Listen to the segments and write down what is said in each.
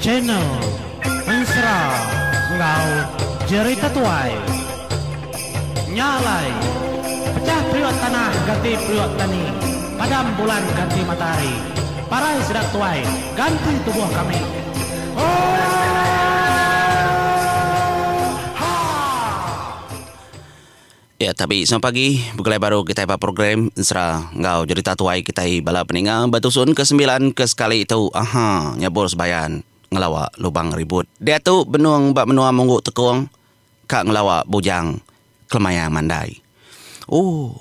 Channel Ensera enggau Jerita Tuai. Nya alai, pecah periuk tanah ganti periuk tani, padam bulan ganti matahari, parai sida tuai ganti tubuh kami. Oohaa! Ya tabi selamat pagi begulai baru kitai ba program ensera enggau jerita tuai kitai bala peninga ba tusun ke sembilan ke sekali tu aha nyabur sebayan ngelawa lubang ribut. Diatu benung ba menua Munggu Tekong ka ngelawa Bujang Kelemayang Mandai. Ooh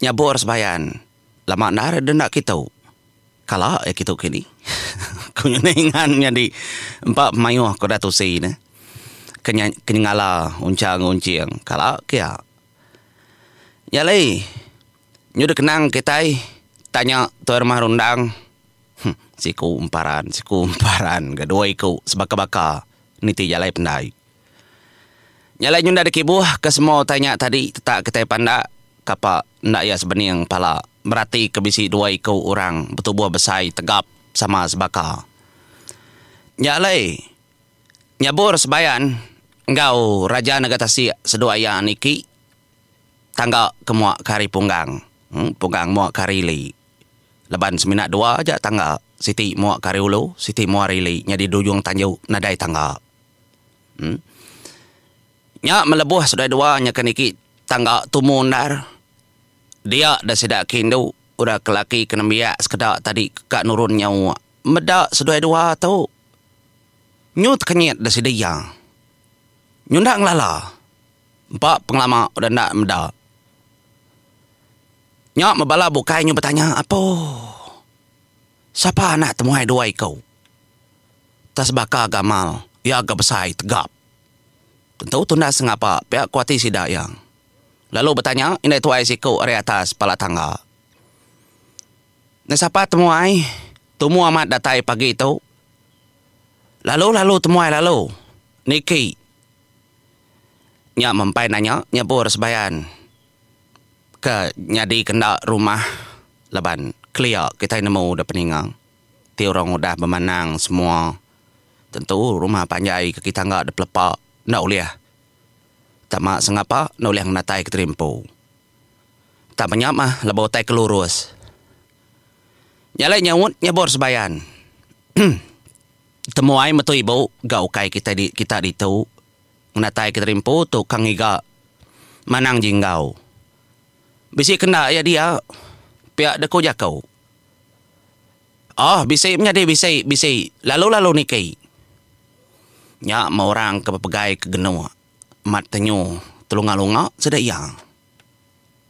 nyabur sebayan lama endar denda kitu. Kala iya kitu kini. Ku nyadi ngan nyadi empa pemayuh ke udah tusi ne. Ke ke nyengala uncha enggau unching kala ke iya. Nya alai nyudah kenang kitai tanya tuai rumah rundang huh siku emparan siku emparan ga dua iku sebaka-baka niti jalai pendai. Nya alai nyunda dikibuh ke semua utai nya tadi tetak kitai pandak kapa enda iya sebening pala berati ke bisi dua iku orang betubuh besai tegap sama sebaka. Nya alai nyabur sebayan enggau Raja Naga Tasik seduai iya niki tangga ke mua ke hari punggang punggang mua ke hari ili laban semina dua aja tangga siti mua ke hari ulu siti mua hari ili nyadi dujung tanju nadai tangga. Nya melebuh seduai dua nya ke niki tangga tumu endar. Dia da sida ke indu udah ke laki ke nembiak sekeda tadi ka nurun nyauk meda seduai dua tu. Nyu tekenyit da sida iya. Nyu enda ngelala. Empa pengelama udah enda meda. Nya mebala bukai nyu betanya apo. Sapa anak temuai dua iku. Tang sebaka gamal iya ga besai tegap. Tentu tunda sengapa pia ku ati sida iya. Lalu betanya indai tuai siku ari atas pala tangga. Nya sapa temuai tumu amat datai pagi tu. Lalu lalu temuai lalu niki. Nya mempai nanya nyebur sebayan ke nyadi kenda rumah laban kelia kitai nemu da peninga. Ti orang udah bemanang semua tentu rumah panjai ke kita enggau dipelepa enda ulih tama sengapa enda ulih ngenatai ke terimpu. Tang menya mah lebuh utai ke lurus. Nya alai nyaut nyebur sebayan. Temuai metu ibu ga ukai kita di kita ditu ngenatai ke terimpu tu ka ngiga manang jinggau. Bisi kenda iya dia pia deka jaku. Oh bisi menyadi bisi bisi lalu lalu niki. Nya meh orang ke bepegai ke genuk mat tenyu telunga lunga sida iya.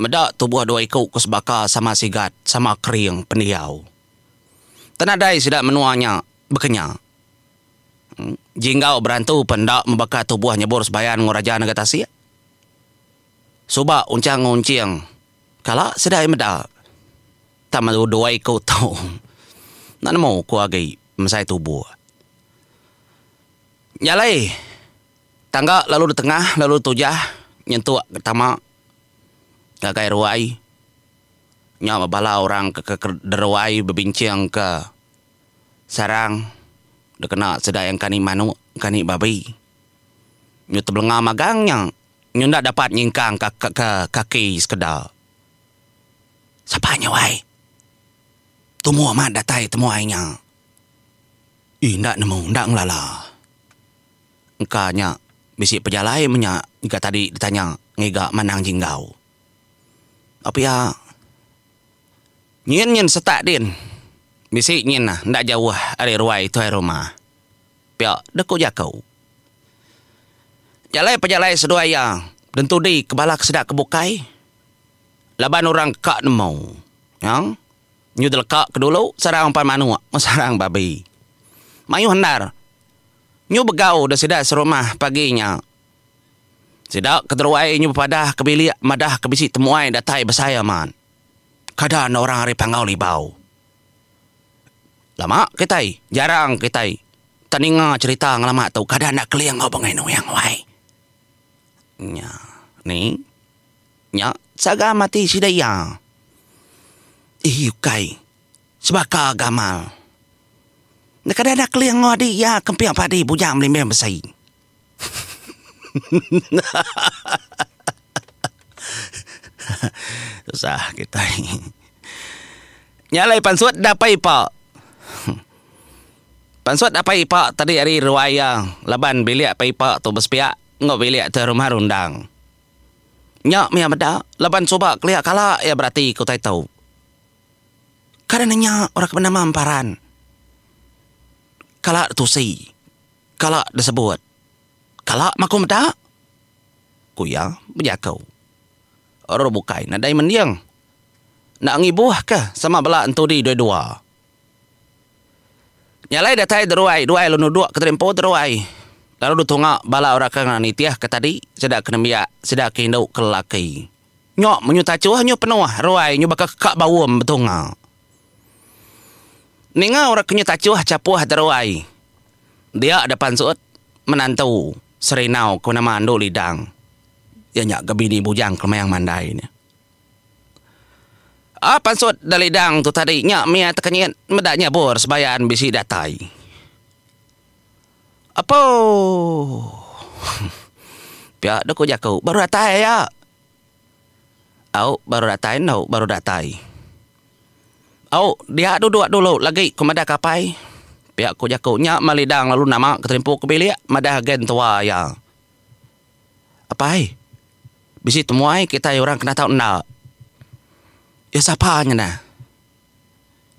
Meda tubuh dua iku ke sebaka sama sigat sama kering pendiau. Tenadai sida menua nya bekenya. Jinggau berantu pen enda mebaka tubuh nyebur sebayan enggau raja nega tasik. Suba unchang ngunching kala sida iya meda. Tang melu dua iku tu enda nemu ku agi mesai tubuh. Nya alai tangga lalu ditengah lalu ditujah nyentuk ke tama ngagai ruai nya bala orang ke deruai bebinching ke sarang dikena sida iya engkani manuk engkani babi. Nyu tebelenga magang nya nyu enda dapat nyingkang ka kaki sekeda. Sapa nya wai? Tumu amat datai temuai nya. Ih enda nemu enda ngelala. Engka nya bisi pejalai menya ga tadi ditanya ngiga Manang Jinggau. Ba pia nyin nyin setak din bisi nyin enda jauh ari ruai tuai rumah. Pia deh ku jaku. Jalai pejalai seduai iya dentudi ke bala ke sida ke bukai. Laban orang ka nemu. Nya. Nyu deleka ke dulu sarang empan manuk enggau sarang babi. Mayuh endar. Nyu begau da sida serumah pagi nya. Sida ke teruai nyu bepadah ke bilik madah ke bisi temuai datai besai amat. Kada enda orang ari Panggau Libau. Lama kitai, jarang kitai tak ninga cherita ngelama tu kada enda keling enggau Bungai Nuing wai. Nya. Ni. Nya saga mati sida iya. Ih ukai sebaka gamal. Kada enda keling enggau adi iya kemping padi bujang belimbing besi. Tusah kitai. Nya alai pansut da apai ipa. Pansut apai ipa tadi ari ruai iya laban bilik apai ipa tu besepiak enggau bilik te rumah rundang. Nya mih meda laban suba kelia kala iya berati ke utai tu. Kada nenya orang ke benama Emparan kala tusi kala disebut kala maku meda, ku iya bejaku. Orang bukai nadai mending enda ngibuhka sama bela entudi dua-dua. Nya alai datai deruai duai lalu nuduk ke terimpu deruai lalu ditunga bala orang ke nitih ke tadi sida ke nembiak sida ke indu ke lelaki. Nya menyu tachuh nyu penuh ruai nyu baka ka baum betunga. Ninga orang ke nyu tachuh chapuh deruai dia da pansut menantu Serinau ke benama Andu Lidang iya nya ga bini Bujang Kemayang Mandai nya. Ah pansut da lidang tu tadi nya mia tekenyit meda nyabur sebayan bisi datai. Apo. Pia deh ku jaku baru datai aya. Au baru datai endo baru datai. Au dia duduk dulu lagi ku madah ke apai. Pia ku jaku nya meh lidang lalu nama ke terimpu ke bilik madah agen tua iya. Apai. Bisi temuai kitai orang kena tau enda. Iya sapa nya neh.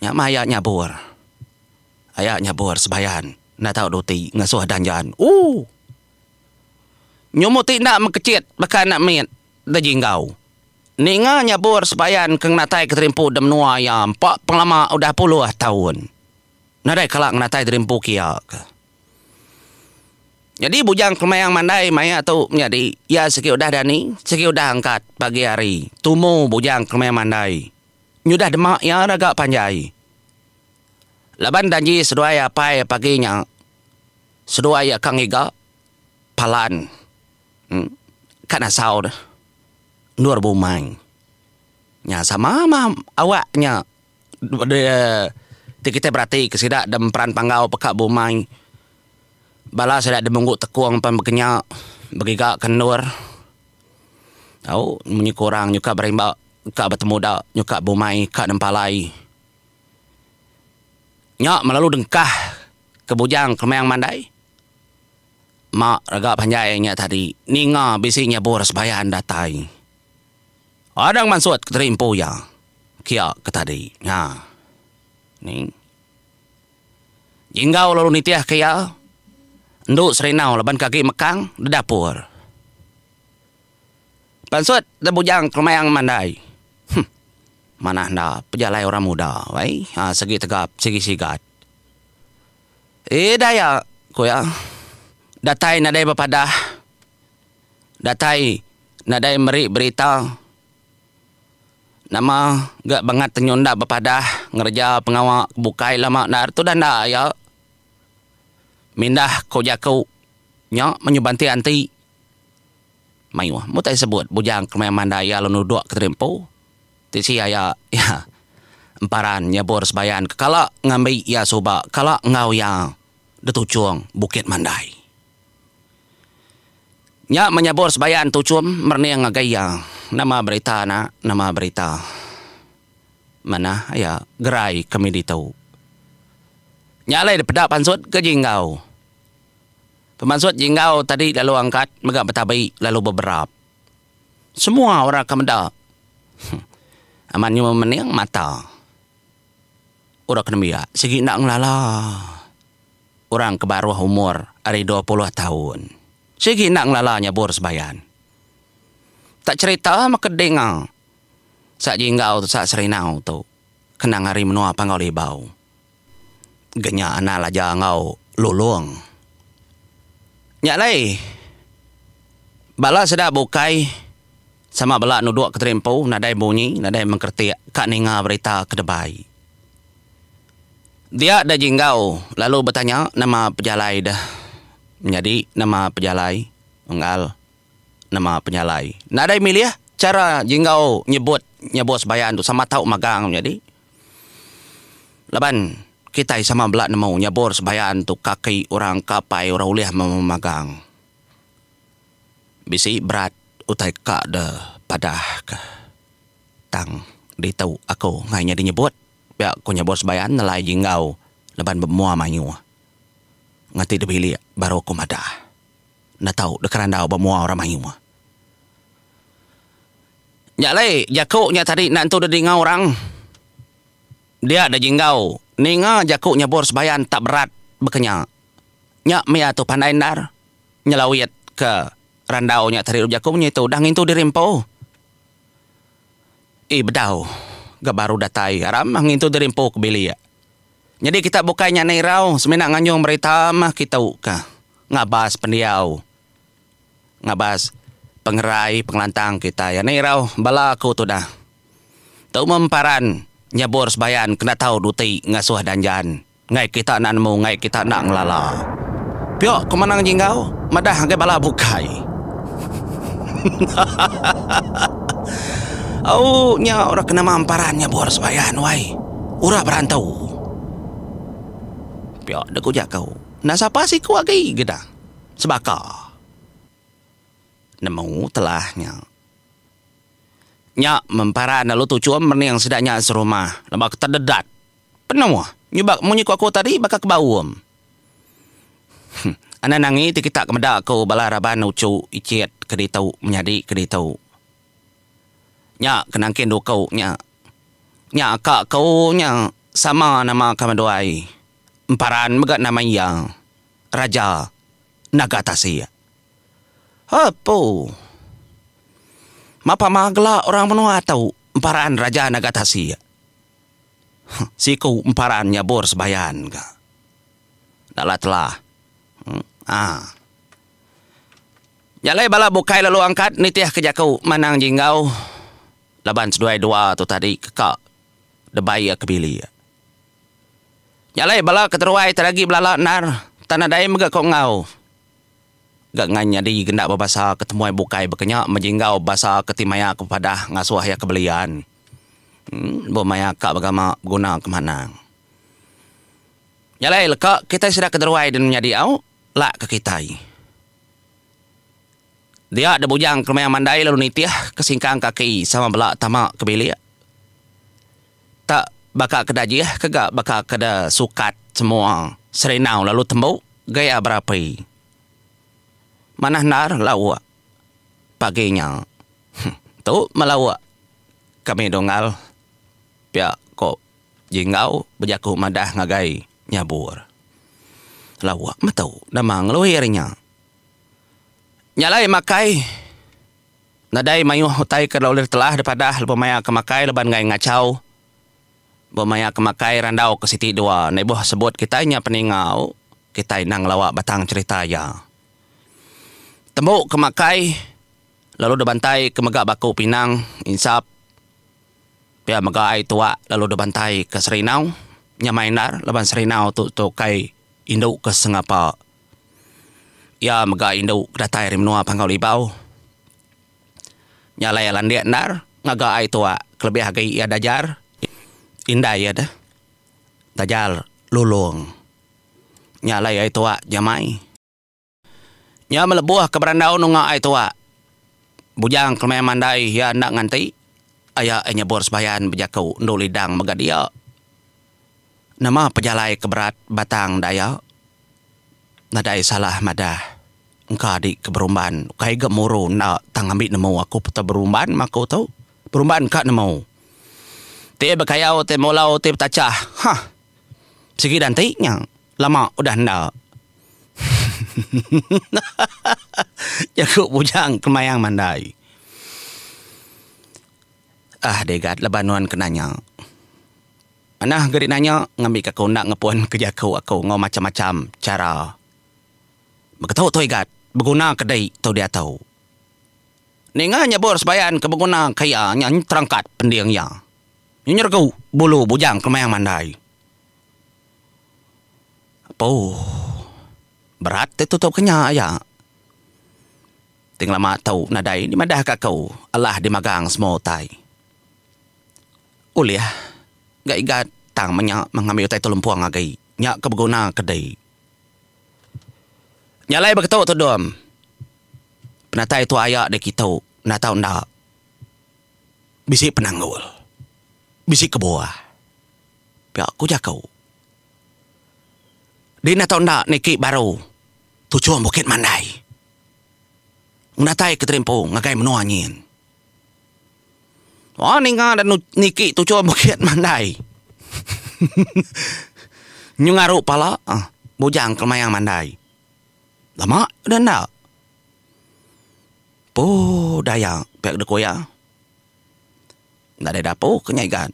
Nya mah aya nyabur. Aya nyabur sebayan enda tau duti ngasuh danjan. Ooh. Nyumu ti enda mekechit baka anak mit da jinggau. Ninga nyabur sebayan ke ngenatai ke terimpu da menua iya empa pengelama udah puluh taun. Nadai kala ngenatai terimpu kia ke. Nyadi Bujang Kemayang Mandai maya tu menyadi iya sigi udah dani, sigi udah angkat pagi hari. Tumu Bujang Kemayang Mandai nyudah dema iya raga panjai. Laban danji seduai apai pagi nya, seduai iya ka ngiga palan ka nasau ne endur bumai. Nya sama mah awak nya. Ti kitai berati ke sida da emperan panggau peka bumai bala sida da munggu tekung pan bekenya begiga ke endur tau munyi ku orang nyuka berimba ka betemuda nyuka bumai ka nempalai. Nya melalu dengkah ke bujang kemayang mandai ma rega panjai nya tadi ninga bisi nyabur sebayan datai. Adang mansut ke teri empu iya kia ke tadi nya. Ni. Jinggau lalu nitih ke iya endu Serinau laban ke agi mekang di dapur. Pansut da bujang kemayang mandai. Huh. Manah enda pejalai orang muda wai ha segi tegap segi sigat. Eh daya ku iya datai nadai bepadah. Datai nadai meri berita nama ga bangat tenyun enda bepadah ngereja pengawa ke bukai lama endar tudah enda iya. Mindah ko jaku nya menyuh banti anti mayuh mutai sebut bujang ke maya mandai iya lalu nudok ke terimpu ti sia iya iya emparan nyabur sebayan ke kala ngambi iya suba kala enggau iya detuchung Bukit Mandai. Nya menyabur sebayan tuchum merening ngagai iya. Nama berita anak, nama berita. Manah iya gerai kami ditu. Nya alai dipeda pansut ke Jinggau. Pemansut Jinggau tadi lalu angkat mega betabi lalu beberap. Semua orang ke meda amat nyu mening mata. Orang ke nembiak sigi enda ngelala. Orang ke baruh umur ari 20 taun sigi enda ngelala nyabur sebayan. Tak cherita meh ke dinga sa Jinggau tu sa Serinau tu kenang ari menua Panggau Libau. Genya anal aja enggau Lulong. Nya alai bala sida bukai sama bela nuduk ke terimpu nadai bunyi nadai mengkeretik ka ninga berita ke debai. Dia deh Jinggau lalu betanya nama pejalai deh menyadi nama pejalai unggal nama penyalai. Nadai milih chara Jinggau nyebut nyebut sebayan tu sama tau magang menyadi. Laban. Kitai sama bela nemu nyabur sebayan tu kaki orang ke apai orang ulih memagang. Bisi berat utai ka de padah ke. Tang ditu aku ngai nyadi nyebut pia ku nyabur sebayan nelai jinggau laban bemua mayuh. Ngati de bilik baru aku madah. Enda tau deka randau ba mua orang mayuh. Nya alai jaku nya tadi enda entu didinga orang. Dia da Jinggau ninga jaku nyebur sebayan tak berat baka nya. Nya mih tu pandai endar nyelawit ke randau nya tadi jaku munyi tu udah ngintu diri empu. Ii bedau ga baru datai aram mah ngintu diri empu ke bilik. Nyadi kita bukai nya enda irau semina nganjung berita mah kitu ka ngabas pendiau ngabas pengerai pengelantang kitai. Enda irau bala aku tu dah. Tu memparan nyabur sebayan kena tau duti ngasuh danjan enggai kita enda nemu enggai kita enda ngelala. Pio ku Manang Jinggau madah ngagai bala bukai. Au nya orang ke nama emparan nyabur sebayan wai orang berantu. Pio deh ku jaku. Enda sapa siku agi geda sebaka nemu telah nya. Nya memparan lalu tuchum mening sida nya serumah leba ke tededat penuh nyubak munyi ku aku tadi baka ke baum. Anang nangi ti kita ke meda aku bala raban uchu ichit ke ditu menyadi ke ditu. Nya ke nangkin duku nya. Nya aka ku nya sama nama kami duai emparan mega nama iya Raja Naga Tasik. Apu. Mapa magla orang menua tu emparan Raja Naga Tasik. Siku emparan nyabur sebayan ga. Dala telah. Aa. Nya alai bala bukai lalu angkat nitih ke jaku Manang Jinggau laban seduai dua tu tadi ke ka debai iya ke bilik. Nya alai bala keteruai teragi belala endar tan nadai mega ko enggau. Ga ngan nyadi genda bebasa ke temuai bukai baka nya mejinggau basa ke ti maya ke bepadah ngasuh iya ke belian. Lebuh maya ka begama beguna ke manang. Nya alai leka kitai sida ke deruai den menyadi au lak ke kitai. Dia da bujang ke maya mandai lalu nitih ke singkang kaki sama bela tama ke bilik. Tak baka ke dajih ke ga baka ke da sukat semua serinau lalu tembu gaya berapi. Manah endar lauk pagi nya. Tu meh lauk kami dunggal pia ko Jinggau bejaku madah ngagai Nyabur. Lauk meh tu nama ngelui ari nya. Nya alai makai. Nadai mayuh utai ke ulih telah dipadah lebuh maya ke makai laban enggai ngachau. Ba maya ke makai randau ke siti dua enda ibuh sebut kitai nya peningau kitai endang ngelawa batang cherita iya. Tembu ke makai lalu dibantai ke mega baku pinang insap pia mega ai tuak lalu dibantai ke serinau nyamai endar laban serinau tu tu kai indu ke sengapa. Iya mega indu ke datai ari menua Panggau Libau. Nya alai iya landik endar ngaga ai tuak kelebih agi iya dajar indai iya deh dajar lulong. Nya alai ai tuak nyamai. Nya melebuh ke berandau nunga ai tuak. Bujang ke maya mandai iya enda nganti aya iya nyebur sebayan bejaku endu Lidang mega dia. Nama pejalai ke berat batang daya. Nadai salah madah engka adi ke berumban ukai ga muru enda tang ngambi nemu aku peta berumban mah aku tu. Berumban ka nemu. Ti bekayau ti mulau ti betachah hah sigi da enti nya lama udah enda. Jaku bujang kemayang mandai. Ah digat laban nuan ke nanya. Manah ga nanya ngambika aku enda ngepun ke jaku aku enggau macham-macham chara. Beketu tu igat beguna ke dei tu diatu. Ninga nyebur sebayan ke beguna ke iya nya terangkat pending iya. Nya nyeregu bulu bujang kemayang mandai. Apu berat ti tutup ke nya aja. Ti ngelama tu nadai dimadah ka aku alah dimagang semua utai. Ulih ga igat. Tang menya meh ngambi utai tu lempung agi. Nya ke beguna ke dei. Nya alai beketu tu dom. Penatai tu aya dei kitu enda tau enda bisi penanggul. Bisi kebuah. Pia ku jaku. Dei enda tau enda niki baru tuchung Bukit Mandai. Ngenatai ke terimpu ngagai menua nyin. Oh ninga da niki tuchum Bukit Mandai. Nyu ngaru pala bujang kelemayang mandai. Lama udah enda. Puh daya pia deka iya. Nadai dapu ke nya igat.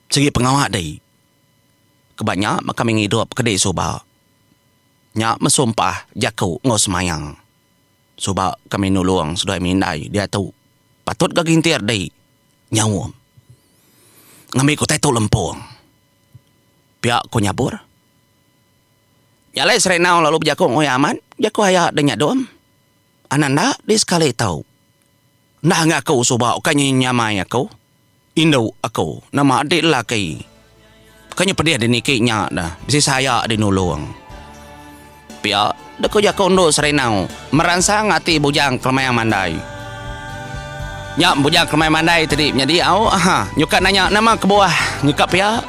Sigi pengawa dei. Keba nya meh kami ngidup ke dei suba. Nya meh sumpah jaku enggau semaya. Suba kami nulung seduai mindai diatu patut ga gintir dei nyaum ngambi ke utai tu lempung. Pia ku Nyabur. Nya alai Serenau lalu bejaku enggau iya amat jaku aya deh nya dom. Anak enda dei sekali tau. Enda ngaku suba ukai nya nyamai aku. Indu aku nama adi lelaki. Ka nya pedih deh niki nya dah bisi saya deh nulung. Pia deh ko jaku endu Serinau meransang ati Bujang Kelemayang Mandai. Nya Bujang Kelemayang Mandai tadi menyadi au aha nyuka nanya nama kebuah nyuka pia.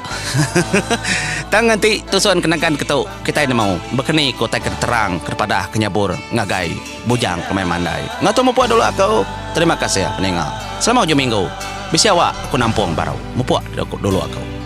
Tang enti tusun ke nangkan ke tu kitai nemu bekeni ko utai ke terang ke padah ke nyabur ngagai Bujang Kelemayang Mandai. Enggau tu mupuk dulu aku. Terima kasih peninga. Selamat ujung minggu. Bisi awak aku nampung baru. Mupuk dulu aku.